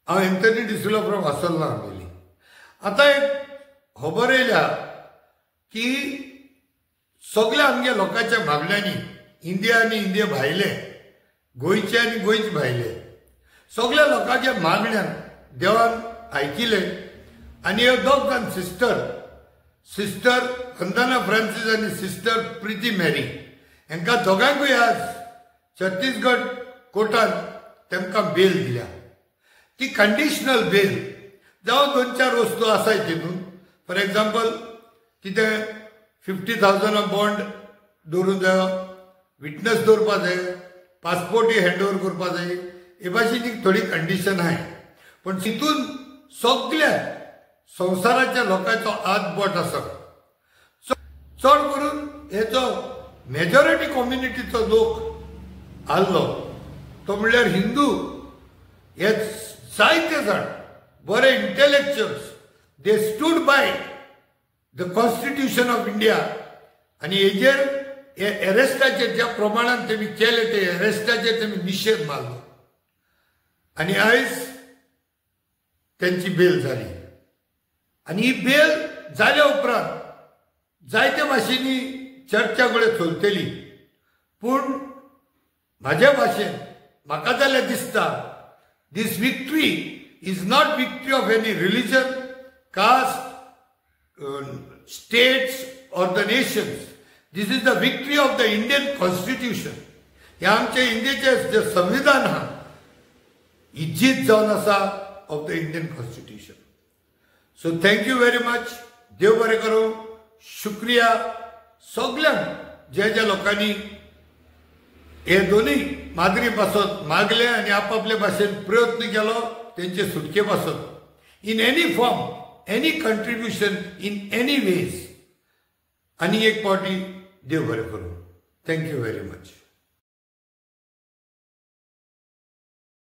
हांव Anthony D'Silva from आसोल्ला आमेली. आतां एक खबर येयल्या की सगल्या आमगे लोकांच्या मागण्यांनी इंडिया आनी इंडिया भायले, गोंयचे आनी गोंयचे भायले सगल्या लोकांच्या मागण्यांक देवान आयकिलें आनी ह्यो दोग जाण सिस्टर सिस्टर वंदना फ्रांसीस आनी सिस्टर प्रिती मॅरी हांकां दोगांकूय आज छत्तीसगड कोर्टान तांकां बेल दिल्या. ती कंडिशनल बेल जावं दोन चार वस्तू आसाय तितून, फॉर एग्जाम्पल कितें 50,000 बॉन्ड दवरूंक जायो, विटनस दवरपा जाय, पासपोर्टूय हँड ओवर करपा जाय, हे भाशेन थोडी कंडिशन आहाय. पूण तितून सगल्या संवसाराच्या लोकांचो हात बोट आसा. चड करून हेचो मेजॉरिटी कम्युनिटीचो लोक आहलो तो म्हणल्यार हिंदू. हे जायते जाण बरे intellectuals, they stood by the constitution of India आनी हेजेर हे एरेस्टाचेर ज्या प्रमाणान तेमी केले ते एरेस्टाचेर तेमी निशेध मारलो आनी आयज तेंची बेल जाली. आनी ही बेल जाल्या उपरांत जायते भाशेंनी चर्चा कडेन चलतली, पूण म्हाज्या भाशेन म्हाका जाल्यार दिसता this victory is not victory of any religion, caste, states or the nations. This is the victory of the Indian constitution. हे आमचे इंडियेचें जें संविधान आहा ही जीत जावन आसा of the Indian constitution. So thank you very much. देव बरें करूं. शुक्रिया सगल्यांक जे जे लोकांनी हे दोनूय मागणी पासत मागले आनी आपापले भाशेन प्रयत्न केलो तेंचे सुटके पासत. In any form, any contribution, in any ways. आनी एक फावटी देव बरें करूं. Thank you very much.